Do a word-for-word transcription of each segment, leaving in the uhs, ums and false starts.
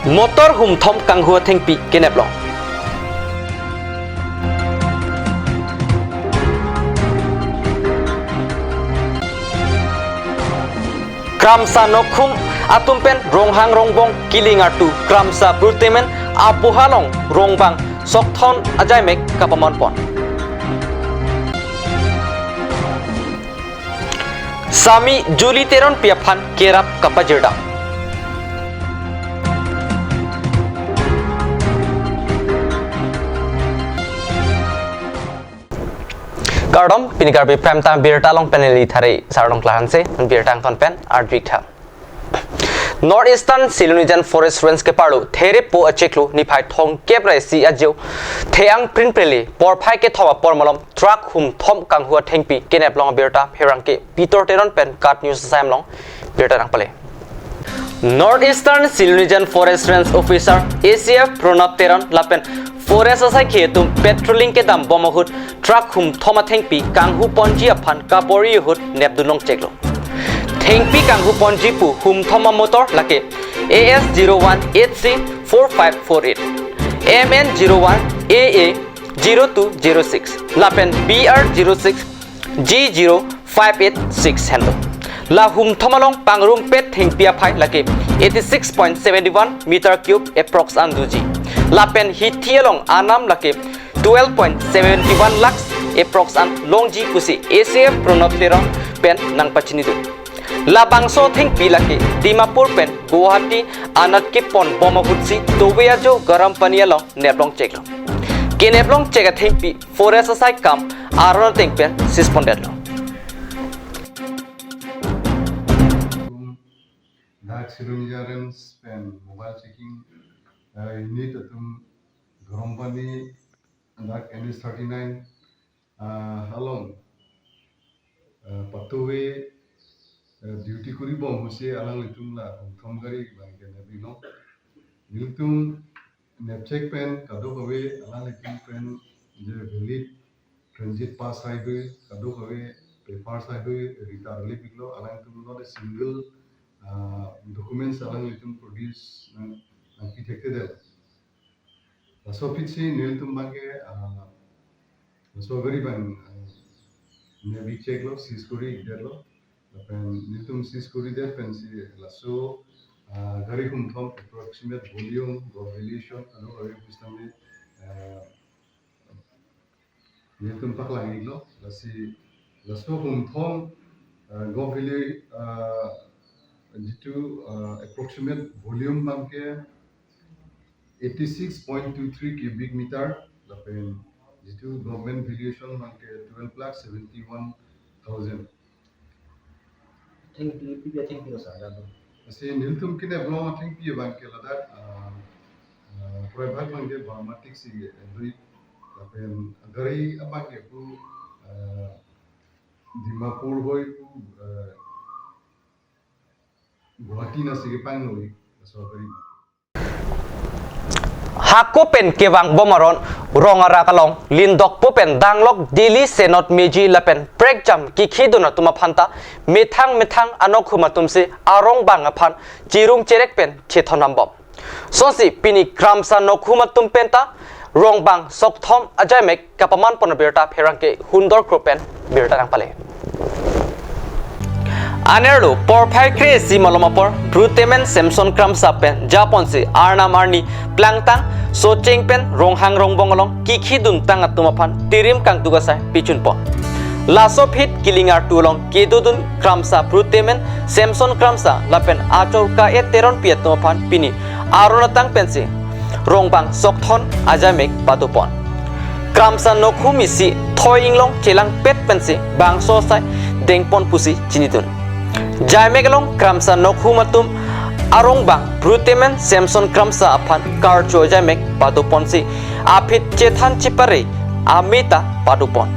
Motor humthom kanghu athengpi keneplong. Kramsa Nokhum atum pen Ronghang Rongbong Kiling Artu Kramsa Prutemen abuha along rongbang sokthon ajaimek kapamanpon. Sami Julie Teronpi aphan kerap kapajirdam. Kardom, pini Karbi Prime Time birta along pen neli Thare Sardong Klahanse, birta angton pen arjik tha. North Eastern Silonijan Forest Range keparlo Therepo achiklo niphai thomkep ra isi ajio the-ang prinprele porphai kethom apor malom truck humthom kanghu athengpi keneplong abirta pherangke Peter Teron pen KAT News asai along birta nangpale. North Eastern Silonijan Forest Range Officer A C F Pranab Teron lapen Forest asaikhi atum patrolling kedambom ahut truck humthom athengpi kanghuponji aphan kabor-i ahut nepdunlong cheklo. Thengpi kanghuponji pu humthom amotor lake A S zero one eight C four five four eight, M N zero one A A zero two zero six, lapen B R zero six G zero five eight six henlo. La humthom along pangrumpet thengpi aphai lake eighty six point seven one meter cube approx an doji. Lapen hithi along anam lake twelve point seven one lakhs approx an longji pusi A C F Pranab Teron pen nangpachinidun. Labangso thengpi lake Dimapur pen Guwahati anat keponbom ahutsi Towe ajo Garampani along neplong cheklo. Keneplong chek athengpi Forest asai kam aron ateng pen sispondetlo. Dak Silonijan Range pen mobile checking, uh, unit atum Garampani dak N H thirty-nine, uh, along, uh, patuwe, uh, duty kuribom ahutsi alanglitum la humthom gari abangke nepdunlong. Nelitum nepchek pen kadokave alanglitum pen je valid transit pass haihui, kadokave papers haihui, rita relip iklo, alanglitum not a single, uh, documents alanglitum produce nang, nangkethekthedetlo. Laso apotsi nelitum abangke, ah, laso gari abang, ah, nebi cheklo, seize kori-ikdetlo. Lapen nelitum seize koridet pensi laso, ah, gari humthom approximate volume, gov valuation, ano gari pusitame, ah, nelitum paklang-iklo, lasi laso humthom, ah, gov value, ah, jitu, ah, approximate volume abangke eighty six point two three cubic meter, lapen jitu government valuation abangke twelve lakh seventy one thousand. Thengpi, pi pi thengpi lo sir, dak do. Lasi nelitum keneplong athengpi abangke ladak, ah, ah, prai bhag abangke Burma tiksi, eh, dui, lapen gari abangke pu, ah, Dimapur hoi pu, ah, Guwahati nasi kepanglo-i, laso gari. Hako pen kevangbom aron rong arak along lindokpo pen danglok Delhi Senot Meji lapen prekjam kikhidun atum aphanta methang methang anokhum atumsi arongbang aphan chirung cherek pen chethondambom. Sonsi pini Kramsa Nokhum atum penta rongbang sokthom ajaimek kapamanpon abirta pherangke Hundor Kro pen birta nangpale. Anerlo porphai kre-isi malom apor Prutemen Samson Kramsa pen japonsi arnam arni plangtang Socheng pen Ronghang Rongbong along kikhiduntang atum aphan tirim kangtuk asai pichunpon. Laso aphi Kiling Artu along kedodun Kramsa Prutemen Samson Kramsa lapen achor ka-et Teronpi atum aphan pini aron atang pensi rongbang sokthon ajaimek padopon. Kramsa Nokhum isi thoi inglong chelangpet pensi bangso asai dengpon pusi chinidun. Jaimek along Kramsa Nokhum atum arongbang Prutemen Samson Kramsa aphan karcho ajaimek padoponsi aphi chethan chipare amita padopon.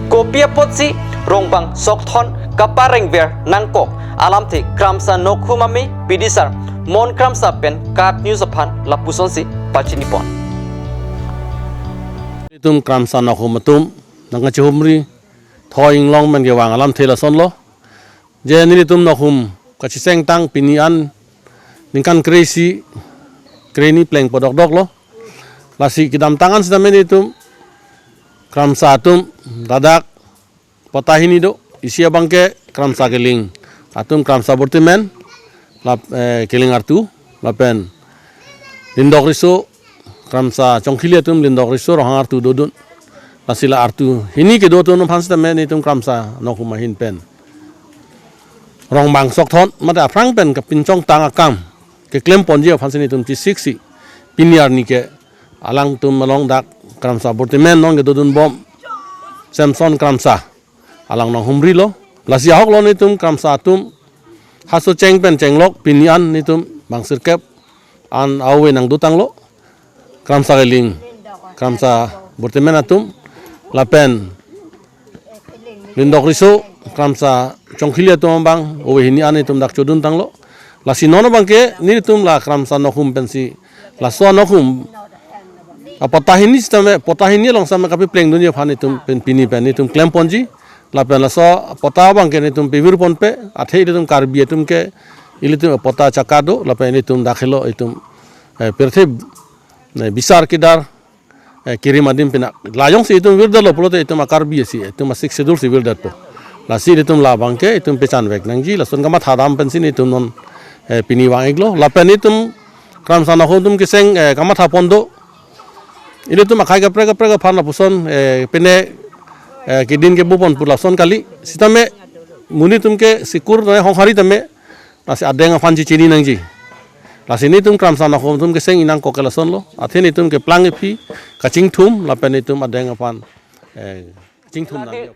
Kopi apotsi rongbang sokthon kaparengver nangkok alamthe Kramsa Nokhum amei pidisar Mon Kramsa pen KAT News aphan lapusonsi pachinipon. Itum Kramsa Nokhum atum nangkachihumri thoi inglong pen kevang alamthe lasonlo. Je nelitum Nokhum kachesengtang pini an ningkan kre-isi krehini plengpo dokdoklo. Lasi kedamtang an sitame nelitum Kramsa atum ladak patta hini do, isi abang ke Kramsa keling atum Kramsa Bortimen, lap, eh, keling artu, lapen Lindok Riso, Kramsa Chongkhili atum Lindok Riso, Ronghang artu dodun. Lasi la artu hini kedo atum aphan sitame nelitum Kramsa Nokhum ahin pen rong bang sok thon, mate aphrang pen kapinchong tang akam keklem ponji aphan si nelitum chesiksi pini arni ke alangtum along dak Kramsa Bortimen non kedodun bom Samson Kramsa alang nonghumrilo. Lasi ahok lo nelitum Kramsa atum haso cheng pen chenglok pini an nelitum bang sirkep an awe nangdotanglo. Kramsa keling, Kramsa Bortimen atum, lapen Lindok Riso, Kramsa Chongkhili atum abang, ove hini an nelitum dak choduntanglo. Lasi non abang ke nelitum la Kramsa Nokhum pensi, laso Nokhum apatta hini sitame, patta hini along sitame kapeplengdunji aphan nelitum pen pini pen nelitum klem ponji. Lapen laso patta abang ke nelitum pevir ponpe, athe ilitum Karbi atum ke ilitum patta chaka do, lapen ilitum dak helo itum, eh, pirthe, eh, bisar kedar, eh, kirim adim pina. La jongsi itum virdetlo pulote itum a-Karbi asi, itum a-Sixth Schedule si virdetpo. Lasi itum labang ke itum pechan vek nangji, lason kamatha dam pensi nelitum non, eh, pini vang-iklo. Lapen itum Kramsa Nokhum atum keseng, eh, kamatha pon do. Ilitum akhai kaprek kaprek aphan lapuson, eh, pine, eh, kedin kebo pon pu lason kali. Sitame monit atum ke sikur tame honghari tame, lasi adeng aphan chechini nangji. Lasi nelitum Kramsa Nokhum atum keseng inangkok ke lasonlo. Athe nelitum keplang ephi kachingthum lapen nelitum adeng aphan, eh, chingthum nangji.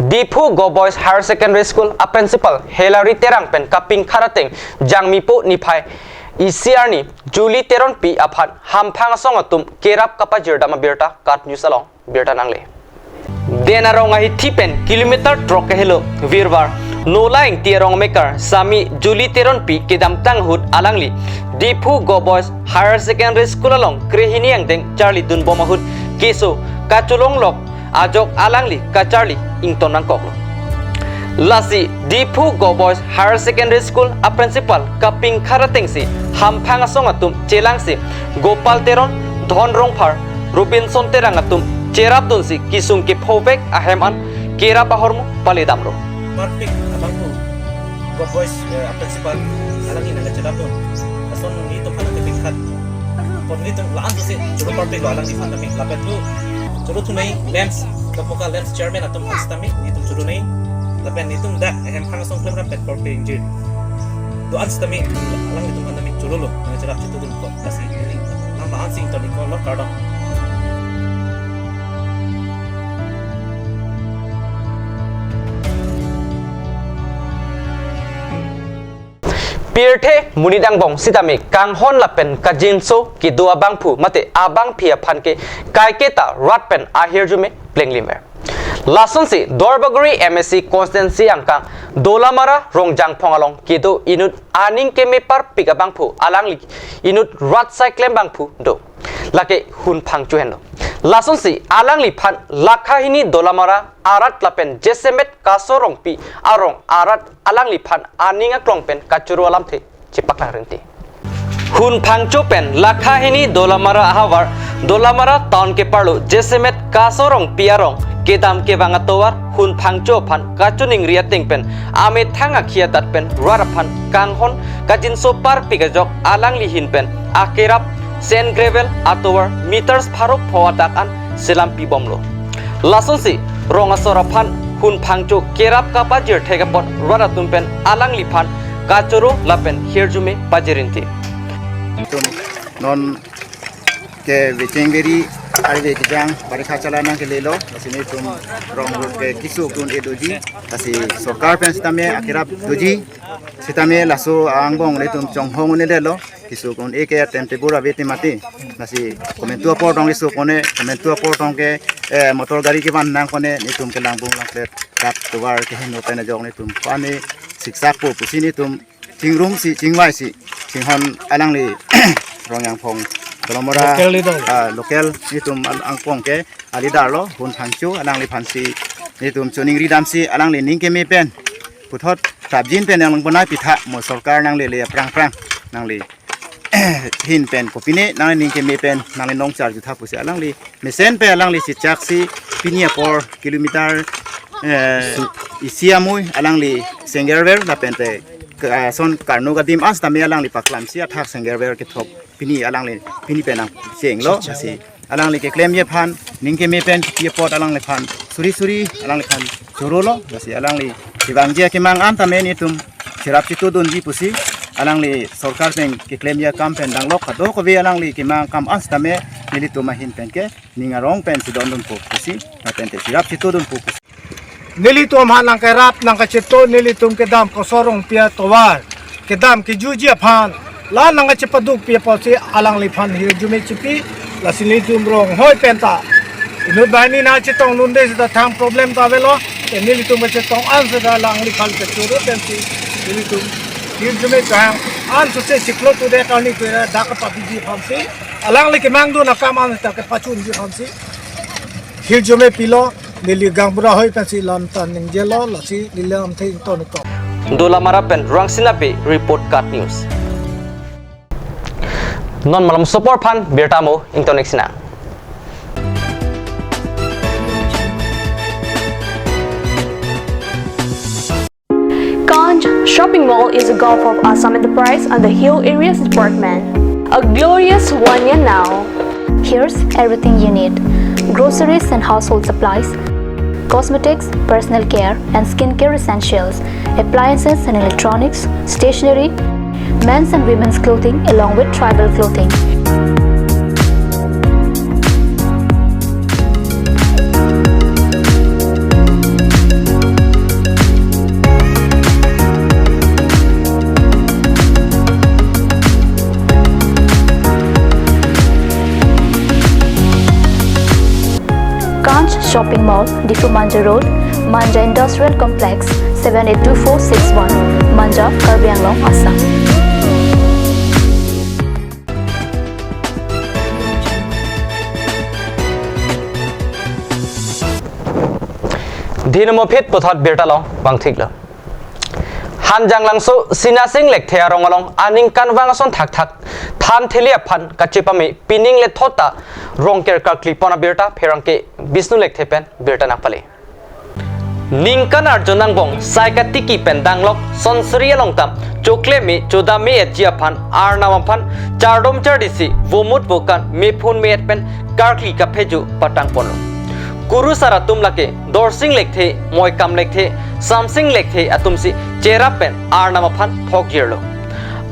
Diphu Govt Boys Higher Secondary School a-principal Hilary Terang pen kapinkhat ateng Jangmipo niphai isi arni Julie Teronpi aphan hamphang asong atum kerap kapajirdam abirta KAT News along birta nangle. Den arong ahithi pen kilometer throk kahelo virvar Nola Ingti arong amekar sami Julie Teronpi kedamtang ahut alangli Diphu Govt Boys Higher Secondary School along krehini angdeng charlidunbom ahut keso kacholonglok ajok alangli kacharli ington nangkoklo. Lasi Diphu Govt Boys Higher Secondary School a-principal kapinkhat atengsi hamphang asong atum chelangsi Gopal Teron, Dhon Rongphar, Robinson Terang atum cherapdunsi kesung kephovek ahem an kerap ahormu palidamlo. Parpik abangphu Govt Boys, eh, a-principal alangli nangkacherapdun. Lason nelitum aphan kapinkhat. Pon nelitum la-an dosi choro parpiklo alangliphan tame. Lapen tu choro thunei LAMPS, Lapoka LAMPS chairman atum aphan sitame nelitum choro nei. Lapen nelitum dak ahem hang asong klemrap pen korpe ingjir. Do-an sitame alanglitum aphan tame chorolo. Nangcherap chitudun ko. Lasi neli nang la-an si ington-iklo, kardom. Pirthe monit angbong sitame kanghon lapen kajinso kedo abangphu mate abangpi aphan ke kaiketa rat pen ahirjume plenglimver. Lasonsi Duarbagori M A C constituency angkang Dolamara Rongjangphong along kedo inut aning keme parpik abangphu alangli inut rat sai klem abangphu do. Lake Hun Phangcho henlo. Lasonsi alangliphan lakha hini Dolamara arat lapen jasemet Kaso Rongpi arong arat alangliphan aning aklong pen kachoro alamthe chepaklang rinti. Hun Phangcho pen lakha hini Dolamara ahavar Dolamara town keparlo jasemet Kaso Rongpi arong kedam kevang atovar Hun Phangcho aphan kachiningri ateng pen amethang akhi adat pen rat aphan kanghon kajinso parpik ajok alangli ahin pen akerap sand gravel atovar meters pharo pho adak an selam pibomlo. Lasonsi rong asor aphan Hun Phangcho kerap kapajir thek apot rat atum pen alangliphan kachoro lapen hirjume pajir rinti. Itum non ke vecheng veri arve kejang parikha chala nangkelelo, lasi nelitum rong ke keso kun-e doji, lasi sorkar pen sitame akerap doji, sitame laso angbong nelitum chonghong un-edetlo, keso kun-e ke attempt tebur ave te mati. Lasi komantu apor tong keso kun-e, komantu apor tong ke, eh, motor gari kevan nang kun-e, nelitum kelang bung langklet dak tovar kehingno pen ajok nelitum pani siksak po pusi nelitum chingrumsi chingvaisi chinghon alangli Rongjangphong Dolamara, local leader, ah, local nelitum al-, angbong ke a-leader lo Hun Phangcho, alangliphansi nelitum choningri damsi alangli ning keme pen puthot tapjin pen nangpona pitha mo sorkar nanglele aphrang phrang nangli ahin pen kopine nangning keme pen nangli nong charju tha pusi alangli mesen pen alangli chichaksi pini apor kilometer, eh, isi amui alangli senggerver lapen te, ah, son karno kadim an sitame alangli paklamsi athak senggerver kethok pini alangli pini pen nangchenglo. Lasi alangli keklemji aphan ning keme pen kipi apot alangliphan suri suri alangliphan chorolo. Lasi alangli kevangji akemang an tame nelitum cherap chitudunji pusi alangli sorkar pen keklemji akam pen danglok kadokave alangli kemang akam an sitame nelitum ahin pen ke ning arong pen chedondunpo pusi lapen te cherap chitudunpo pusi. Nelitum aphan nangkerap nangkacheto nelitum kedam Koso Rongpi atovar kedam kejuji aphan la nangkachepadukpi apotsi alangliphan hirjume chipi. Lasi nelitum rong hoi penta inut banghini nangchetongdunde seta thang problem ta avelo. Te nelitum kachetong an seta alangliphan kachoro pensi nelitum hirjume chehang an sose chiklo tude karni tuira dak kapapiji aphansi alangli kemangdun akam an seta kepachunji aphansi hirjume pilo. Neli gaonbura hoi pensi lam ta ningjelo, lasi neli lamthe ington ington. Dolamara pen Rangsina Bey report, KAT News. Non malom sopor aphan birta mo ington iksina. Kanj Shopping Mall is a gulf of Assam Enterprise and the Hill Areas Department. A glorious one year now. Here's everything you need: groceries and household supplies, cosmetics, personal care, and skincare essentials, appliances and electronics, stationery, men's and women's clothing, along with tribal clothing. Kanj Shopping Mall, Diphu Manja Road, Manja Industrial Complex, seven eight two four six one, Manja, Karbi Anglong, Assam. Dhinumopit puthot birta along vangthiklo. Hanjanglangso Sinasing Lekthe arong along aningkanvang ason thakthak thantheli aphan kachepame pining lethot ta rongker karkli pon abirta pherangke Bisnu Lekthe pen birta nangpale. Ningkan arjun angbong sai katiki pen danglok sonsri along tam chokleme chodame etji aphan arnam aphan chardom chardisi vomut vokan mephun me-et pen karkli kapheju patang ponlo. Kurusar atum lake Dorsing Lekthe, Moikam Lekthe, Samsing Lekthe atumsi cherap pen arnam aphan thokjirlo.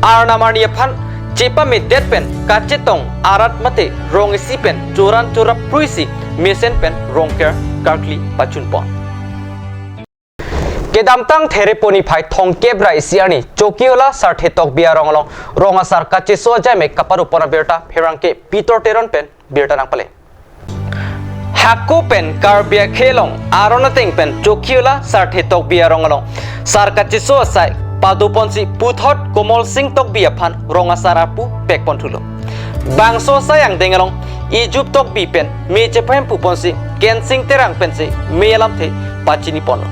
Arnam arni aphan chepamedet pen kachetong arat mate rong isi pen choran chorap pruisi mesen pen rongker karkli pachun pon. Kedamtang Therepo niphai thomkep ra isi arni Chokihola Sarthe Tokbi arong along rong asar kacheso ajai me kapado pon abirta pherangke Peter Teron pen birta nangpale. Hako pen Karbi akhei along aron ateng pen Chokihola Sarthe Tokbi arong along sar kacheso asai pado ponsi puthot Komol Sing Tokbi aphan rong asar arpu pek pon thulo. Bangso asai angdeng along Ijup Tokbi pen me chephem pu ponsi Kensing Terang pensi me alamthe pachini ponlo.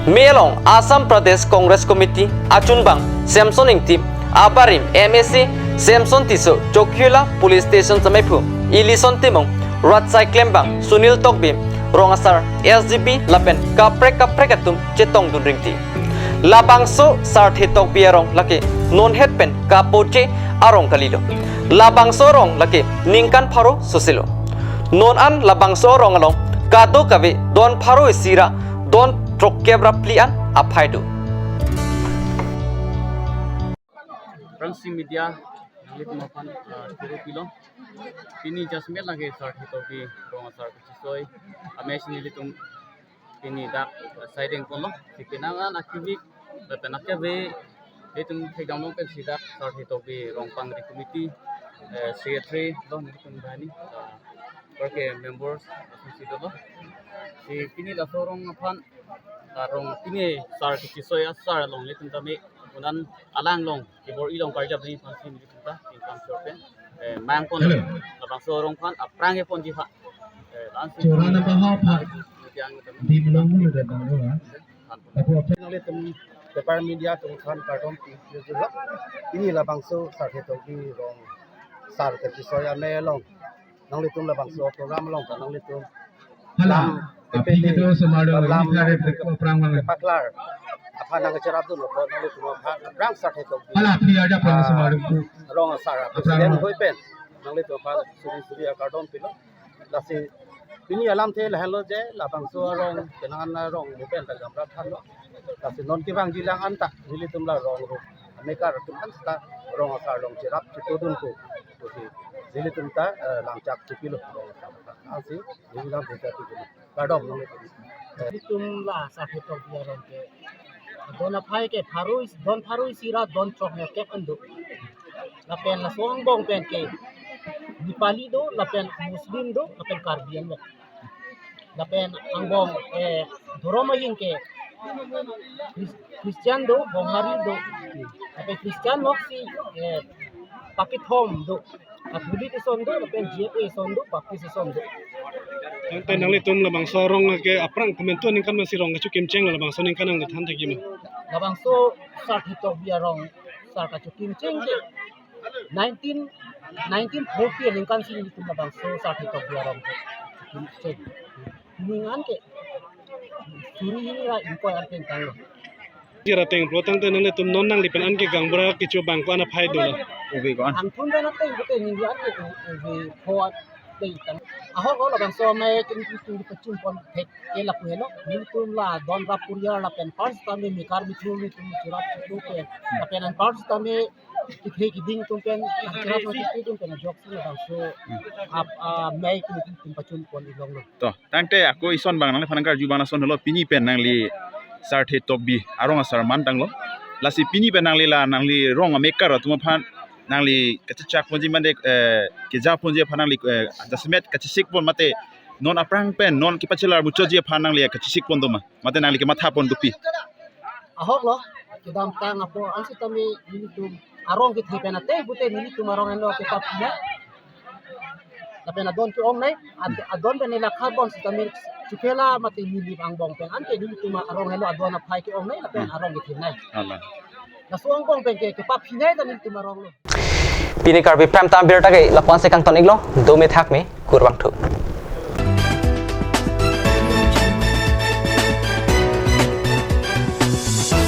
Me along Assam Pradesh Congress Committee achunbang Samson Ingti, abarim M A C Samson Tisso, Chokihola Police Station ameiphu Ilison Timung, rat asai klembang Sunil Tokbi, rong asar S G B lapen kaprek kaprek atum chetongdun ringti. Labangso Sarthe Tokbi arong lake nonhet pen kapoche arong kalilo. Labangso arong lake ningkan pharo soselo. Non an labangso arong along kadokave don pharo isi ra don throkkep ra phli an aphai do. Rangsi Media nanglitum aphan, ah, thuru pilo. Pini jasemet lake Sarthe Tokbi rong asar kachesoi amei si nelitum pini dak siding ponlo. Si penang an akivik lapen akeve itum thekdam long pensi dak Sarthe Tokbi rong pangri committee, eh, secretary lo nelitum banghini, ah, work members ason si dolo. Si pini laso arong aphan, ah, rong pini sar kachesoi asar along nelitum tame un an alang along kebor-i along karjap ni aphansi nelitum ta tingkam shor pen, eh, mang pon. Hello. Labangso arong aphan aphrang e ponji aphan, eh, la-ansi chorana baha aphan media ang dim long mulu da bang ro ha. Apo aphan nelitum Paper media atum aphan kardom pi jujurlo. Pini labangso Sarthe Tokbi rong sar kachisoi amei along nanglitum labangso program along ta nanglitum Hala, lam aphi kepele, kedo semaru lam ini hari nanglitum peko perang mangan. Paklar aphan nangcherap dunlo, nanglitum aphan aphrang Sarthe Tokbi, hala, aphi ada pernah ah, semaru ku rong asar aphrang president mangan. Hoi pen nanglitum aphan suri suri akardom pilo. Lasi pini alamthe lahenlo je labangso arong kenangan arong mupen ta gamra thanlo. Lasi non kevangji lang anta nelitum la rong ru amekar atum an seta rong asar along cherap chitudun ko. Lasi nelitum ta, eh, langchak chipilo rong asar. Lasi nelitum bisa chipilo. Kardom nelitum. Nelitum la Sarthe Tokbi arong ke don aphai ke pharo isi, don pharo isi ra don chok ne kep an do. Lapen laso angbong pen ke Nepali do, lapen Muslim do, lapen Karbi angbong. Lapen angbong, eh, dhorom ahin ke Chris-, Christian do, Bonghari do. Lapen Christian nok si, eh, pakithom do. Catholic eson do, lapen G F A eson do, Baptist eson do. Tangte nanglitum labangso arong ke aphrang komantu aningkan masi rong kachokim cheng, labangso aningkan nangthan thekji ma? Labangso Sarthe Tokbi arong sar kachokim cheng ke nineteen, nineteen forty aningkan si nelitum labangso Sarthe Tokbi arong kachokim cheng. Ningkan ke suri hini ra ingkoi an pen tanglo. Jira teng pro tangte nanglitum non nangli pen an ke gangbura kecho abang ko-an aphai dola? Ove ko-an. Angthun pen ateng ko te ningkan ke ove ko-an teng tang. Ahok lo labangso amei ke nelitum pachun pon thek ke lapu helo. Nelitum la don rap puriar lapen first time mekar mithul nelitum cherap chitu ke. Lapen an first time kethe keding atum pen cherap chitu atum pen ajok si labangso ap, ah, amei ke nelitum pachun pon ilonglo. To, tangte ako ison abang nangliphan nangkarju abang lason helo, pini pen nangli Sarthe Tokbi arong asar man tanglo. Lasi pini pen nangli la nangli rong amekar atum aphan nangli kachechak ponji mate, eh, keja ponji aphan nangli, eh, jasemet kachesik pon mate non aphrang pen non kepachelar muchotji aphan nangli kachesik pon do ma? Mate nangli kematha pon dopi? Ahok lo, kedamtang apor an sitame nelitum arong kethe pen ate pute nelitum arong henlo kepaphi nai. Lapen adon ke-ong nai, ad-, adon pen neli karbon sitame chukela mate neli angbong pen an ke nelitum arong henlo adon aphai ke-ong nai, lapen arong kethe nai. Hala. Laso angbong pen ke kepaphi nai ta nelitum arong lo. Pini Karbi Prime Time abirta ke lapu-an si kangton iklo, dome thakme, kurvangthu.